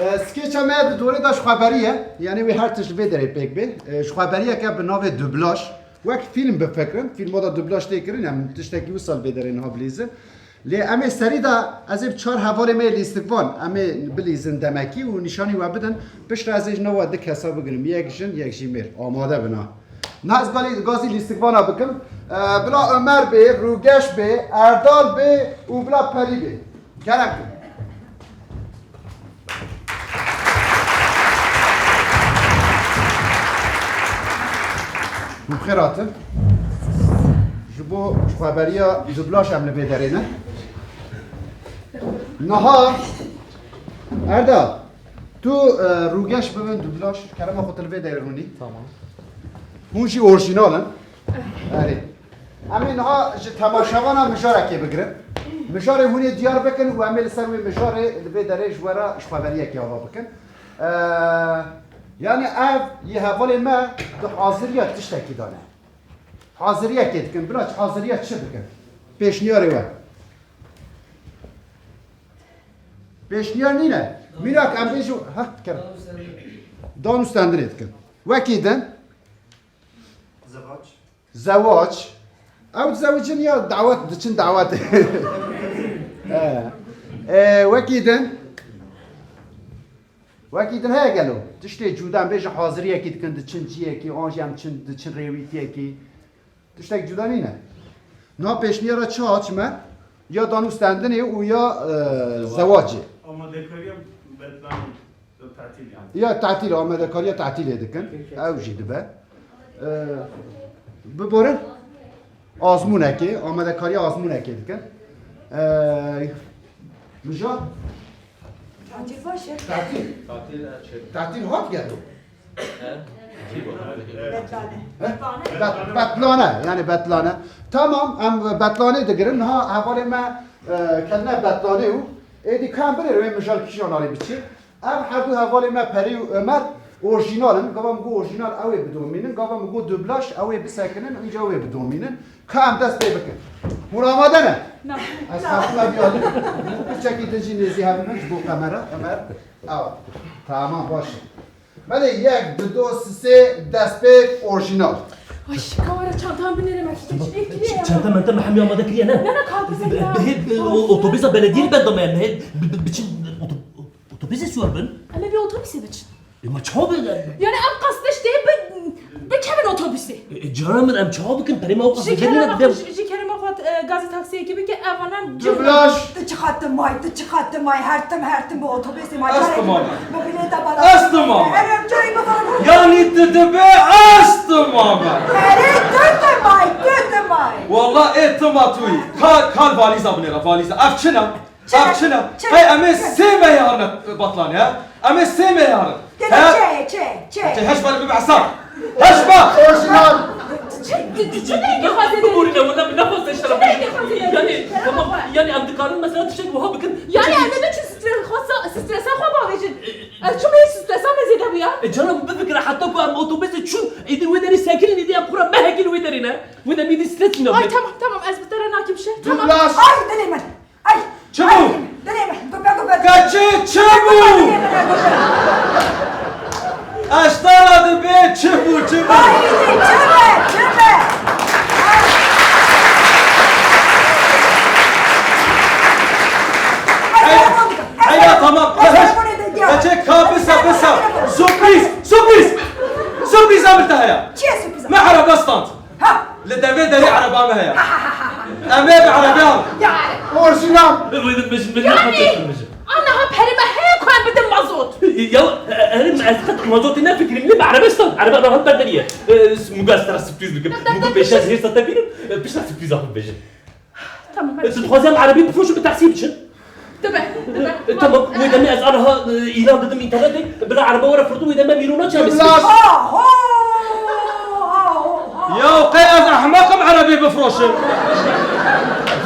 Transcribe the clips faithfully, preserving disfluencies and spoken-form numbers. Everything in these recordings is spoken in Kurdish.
E, Skêça me di dorê de ji xweberî ye. Yanî wê her tişt li vê derê pêk bê. E, ji xweberiyeke bi navê dublaj. Wek fîlm bifikirin. Fîlma de dublaj tê kirin. Em tiştekî wisa li vê derê niha bilîzin. Lê em ê serî de ez ê bi çar hevalê me yê lîstikvan em ê bilîzin demekî û nîşanî we bidin. Piştre ez ê ji nava du kesa bigirim. Yek jin, yek jî mêr. Amade bin ha. Niha ez galî, gazî lîstikvana bikim. E, bila Ömer bê, Rûgeş bê, Erdal bê û bila Perî bê. Kerem kin. Hûn xêr hatin. Ji bo xweberiya dublaj em li vê derê ne. Niha, Erdal, tu, e, Rûgeş bibin dublaj, kerema xwe tu li vê derê rûnî. Tamam. Hûn jî orjînal in. Erê. Em ê niha ji temaşevana mijarekê bigirin. Mijarê hûn ê diyar bikin û em ê li ser wê mijarê li vê derê ji we re ji xweberiyekê ava bikin. Eee, yanî ev yê hevalê me di haziriya tiştekî de ne. Haziriyekê dikin. Bila haziriya çi bikin? Pêşniyarê we. Pêşniyar nîne. Mînak em bêjin, ha, kerem. Dan û stendinê dikin. Wekî din. Zewac. Zewac. Ew dizewicin ya dawet, diçin dawetê. E, e, wekî din. Wekî din heye gelo. Tiştê cuda em bêjin haziriyekî dikin, diçin ciyekî, an jî em çin, diçin rêwîtiyekî. Tiştek cuda nîne. Niha pêşniyara çi hat ji me? Ya dan û stendinê û ya, e, zewacê. Amadekariya betlanê. Tatil yani. Ya tatil, amadekariya tatilê dikin. Ew jî dibe. Ee, biborin. Azmûnekê, amadekariya azmûnekê dikin. Ee, Mijan? Tatil baş e. Tatil. Tatil, e, şey. Tatil hat gelo. He? Çi bu? Betlane. He? Betlane. Bet-, betlane, yani betlane. Tamam, em betlanê digirin. Niha hevalê me, e, ketine betlanê û êdî ka em binêrin wê mijal kîjan alî biçî. Ev her du hevalê me Perî û Ömer orjînal in. Gava min got orjînal ew ê bidomînin. Gava min got dublaj ew ê bisekinin, înca ew ê bidomînin. Ka em dest pê bikin. Hûn amade ne? Na. Ez xelkê me biyadin. Piçekî din jî nêzî hev min ji bo kamera. Ömer. Ewa. Tamam, baş e. Belê yek, du, do, sisê, dest pê orjînal. Ay, şika were çantan binêre me, çiçek çiçek kiriye ya. Çanta manta me hemî amade kiriye ne? Ne, ne, kalk bize ya. Bi-, bi-, bi-, o-, otobüsa belediye benda me, me, bi-, bi-, biçin oto-, otobüse sor bin. Em ê bi otobüsê biçin. E, ma çawa bi-, Yani em qasdeş tê bi-, bikevin otobüsê. E, e, cana min em çawa bikin? Perê me o qas Ji kerema xwe, ji, ji kerema xwe, e, gazê taksiyekê bike, ev anan Dublaj. Tu çi xatim may, tu çi xatim may, her tim, her tim bi otobüsê may. Estimam. Bi bilêta bala. Estimam. Erem çay bixwe. Yani tu dibe estimam. Erê tu dimay, tu dimay. Wallah ê tima tu yî. Kal, kal valiza binêre, valiza. Ev çi ne? Ev çi ne? Hey, em ê sê mehê harine batlanê, ha? Em ê sê mehê harin. He? Çe, çe, çe. Çe, heş bale bibe hesab. Heş ba. Orjinal. Çi, çi, çi, çi ne dixwaze? Biborîne, wela min nexwest te şeref bêjim. Yani, tamam, yani em dikarin mesela tiştek wiha bikin. Yani em ê biçin stres-, xwe sa-, stresa xwe bavêjin. Ez çûme stresa me zêde bûya. E, canım, bifikire heta ku em otobusê çûn, êdî wê derê sekinîn, êdî em xwe re mehekî li wê derê ne. Wê demê dî stres çûne. Ay, tamam, tamam, ez bi te re nakim şer. Tamam. Dublaj. Ay, dilê min. Ay! Çi bû? Ay, dilê min, gupe, gupe. Keçê çi bû? Dilê min, gupe. Eştara dibe çi bû, çi bû? Ay, çi be, çi be? Ay. Hey, hey, ya, tamam. Ay, ay, ay, ay, ya. Keçê ka bisa, bisa. Sürpriz, sürpriz. Sürpriz emir te heye. Çi ye sürpriz? Me araba stand. Ha. Li devê derê ereba me heye. Em ê bi erebê al. Ya. Orjinal. Wê din bijin, bijin, Yani, bijin. Aniha perê me heye ku em bidin mazot. Ya, erim ez qet mazotê ne fikirîm, ne bi erebe stan. Erebe rahat berderiye. Muga ez te re sürpriz bikim. Muga pêşe ez hêrsa te bînim, pişta sürpriza xwe bibêjin. Tamam, hadi. Tu dixwazî em erebê bifroşin bi taksiyê biçin? Dibe, dibe. E, tamam, wê demê ez aniha, e, îlan didim înternetê, bila erebe were firotin, wê demê mîrona çi em ê Dublaj. Ha, ho, ha, ho, ha. Ya qey ez ehmeq im erebê bifroşim?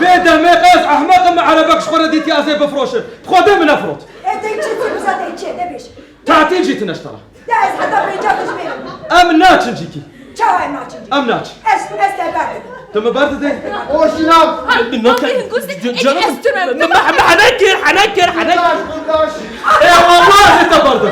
Vê demê qey ez ehmeq im erebek ji xwe re dîtiye ez ê bifroşim? Xwedê min nefirot. E, tê çi, tu biza tê çi, de bêj. Tatil jî tine ji te re. Ya ez heta pênca dijmêrim. Em naçin cîkî. Çawa em naçin cîkî? Em naçin. Ez, ez te berdidim. Tu mi berdidê? Orjinal. Min nake-, Abi, hingûz c-, c-, canım, ez tüme. Mi, mi, mi, hene kir, hene kir, hene kir. Kurdaş, kurdaş. E, vallahi te berdim.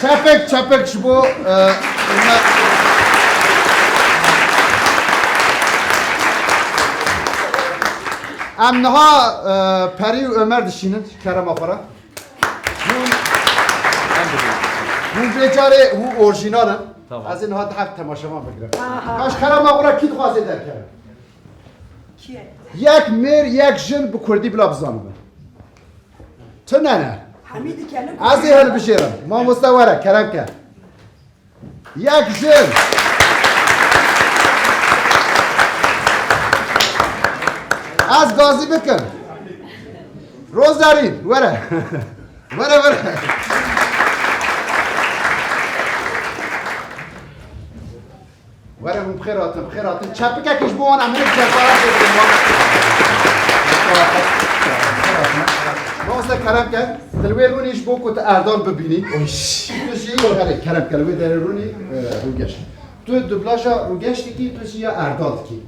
Çepik, çepik ji bo, e, me-, em niha, e, Perî û Ömer dişînin kerema xwe re. Hûn, hûn vê carê hûn orjinal in. Tamam. Ez ê niha diheft temaşevan bigirim. Aha. Kaş kerema xwe re kî dixwaze derkeve? Kî ye? Yek mêr, yek jin bi kurdî bila bizanibe. Tune ne? Hemî dikene. Ez ê hilbijêrim. Mamoste were, kerem ke. Yek jin. Ez gazî bikim. Rozerîn, were. Were, were. Were, hûn bi xêr hatin, bi xêr hatin. Çepikekî ji bo wan em hinek cesaret pê bidin wan. Mamoste kerem ke, tu li wê rûnî ji bo ku tu Erdal bibînî. Tu jî, erê, kerem ke, li wê derê rûnî, e, Rûgeş. Tu dublaja Rûgeş dikî, tu jî ya Erdal dikî.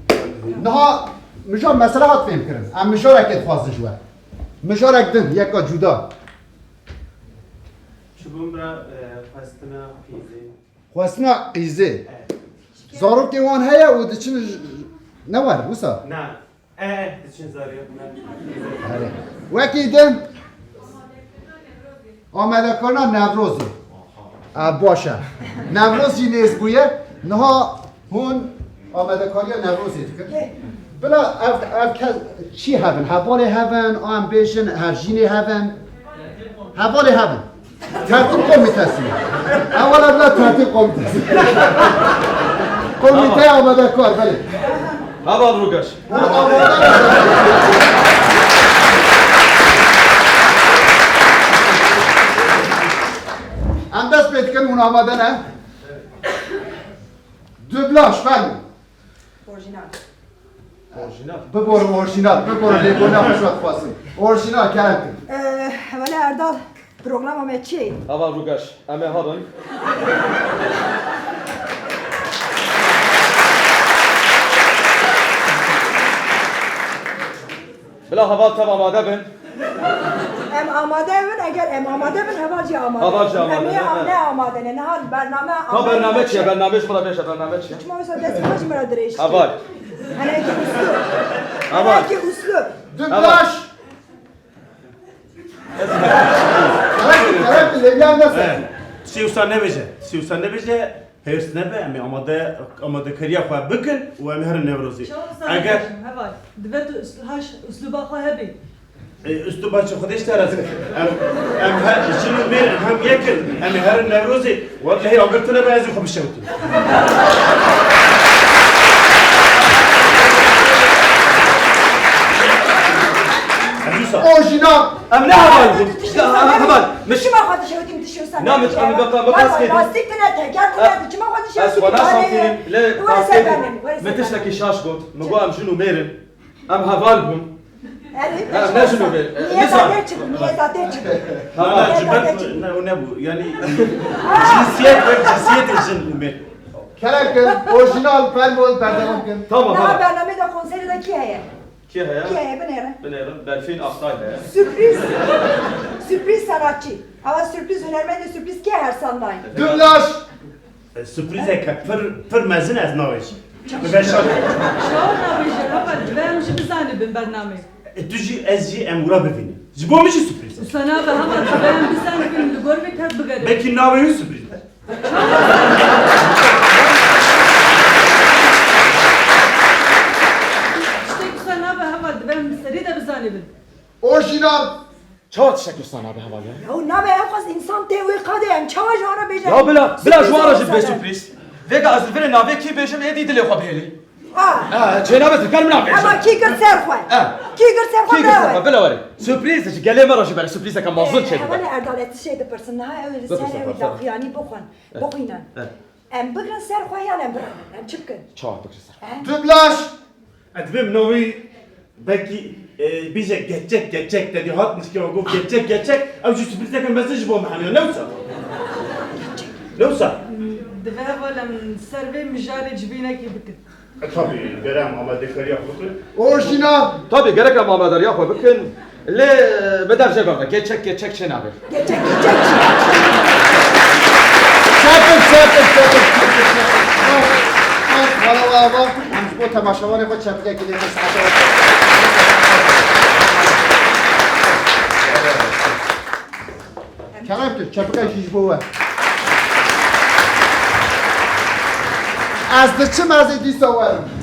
Niha mijar, mesela hat fêhmkirin. Em mijareke dixwazin ji we. Mijarek din, yeka cuda. Çi bûn bira, e, xwestina qîzê. Xwestina qîzê. E. Zarokê wan heye û diçin j-, ne wer, wisa? Na. E, e, diçin zarê, ne. Erê. Wekî din. Amadekarina Newrozê. A, baş e. Newroz jî nêz bûye. Niha hûn amadekariya Newrozê dikin. Bila ev, ev kes çi hevin? Hevalê hevin, an bêjin, hevjînê hevin. Hevalê hevin. Tertîb komitesi. Ewela bila tertîb komitesi. Komîteya amadekar, belê. Heval Rûgeş. Em dest pê dikin, hûn amade ne? Dublaj, fermo. Orjinal. Orjinal. Bibor orjinal, bibor lêbûna xwe ji we dixwazim. Orjinal, kerem kin. Ee, wele Erdal, programa me çi ye? Heval Rûgeş, em ê herin. Bila heval tev amade bin. Em amade bin, eger em amade bin, heval jî amade. Heval jî amade, Em ê ne? Ne amade ne. Niha bername amade. Ha, bername çi ye? Bername ji xwe re bêje, bername çi ye? Çima wisa destê xwe ji min re dirêj kir? Heval. Henekî uslu. Heval. Henekî uslu. Dublaj. Kerem, kerem, lêbiyan nasıl? He. Sê wisa nebêje. Sê wisa nebêje. Hêrs nebe, em ê amade, amadekariya xwe bikin û em ê herin Newrozê. Çawa wisa Eger nebêjim, heval. Dibe tu uslu-, haş, usluba xwe hebî. E, usluba çi Xwedê ji te razî. Em, em he-, jin û mêr hem yek in. Em ê herin Newrozê. Wellehî agir tune be ez ê xwe bişewtim. Em wisa. Orjinal. Em ne heval bûn? Heval. Min çima xwe dişewitî, min dişewitî Na, min, min, min, min, min, Lastik tine, teker tine, tu çima xwe dişewitî? Ez xwe naşantinim, lê lastik. Min tiştekî şaş got. Min got em jin û mêr in. Em heval bûn. Erê, ne jin û mêr. Niyeta te çi bû? Niyeta te çi bû? Ha, ha, ji ber ne, o nebû. Yani, cinsiyet wek cinsiyetê jin û mêr. Kerem kin, orjinal, fermo, berdewam kin. Tamam, tamam. Niha bernamê de, konserê de kî heye? Kî heye? Kî heye, binêrin. Binêrin. Berfîn Aktay heye. Sürpriz. Sürpriz sanatçı. Ama sürpriz hünermendê sürpriz kî ye, her sandayın. Dublaj. E, sürprizeke pir, pir mezin ez navêjim. Bi veşan. Çawa navêje, heval, divê em jî bizanibin bernamê. E, tu jî, ez jî, em wira bivînin. Ji bo min jî sürpriz e. Wisa nabe, heval, divê em bizanibin, li gor vê kes bigerin. Belkî navê wî sürpriz be. Tiştek wisa nabe, heval, divê em bi serî de bizanibin. Orjinal. Çawa tiştek wisa nabe, heval ya? Ya nabe, ew qas însan tê wê qadê, em çawa ji wan re bêjin? Ya bila, bila ji wan re jî be sürpriz. Vêga ez li virê navê kî bêjim, êdî dilê xwe bihêlî. Ha. Ha, çê nabe, tu kar min navê. Ama kî kir ser xwe? Ha. Kî kir ser xwe? Kî kir ser xwe? Bila were. Sürpriz, ji gelê me re jî bere sürprizeke mezin çêdibe. Hevalê Erdal, ez tiştê dipirsînim, niha ew li ser ew daxuyanî bixwin. Bixwînin. Em bigrin ser xwe yan em birevin? Em çi bikin? Çawa bigrin ser xwe? He? Dublaj! Ez dibêm navê belkî Ê, bêje geçek, geçek, te dî hat mişkê got geçek, geçek, ew jî sürprîzeke mezin ji bo me hene, ne wisa? Ne wisa? Divê hevalem ser vê mijarê civînekê bikin. E, tabî, gerek em amadekariya xwe bikin. Orjînal! Tabî, gerek em amadariya xwe bikin. Lê, e, bi dev jê berde, geçek, geçek çê nabe. Geçek, geçek çê nabe. Çepik, çepik, çepik, çepik, çepik. Bas, bas, bala ava, em ji bo temaşevanê xwe çepikekî lê saete. Kerem tu, çepikekî ji bo we. Ez diçim, ez ê dîsa werim.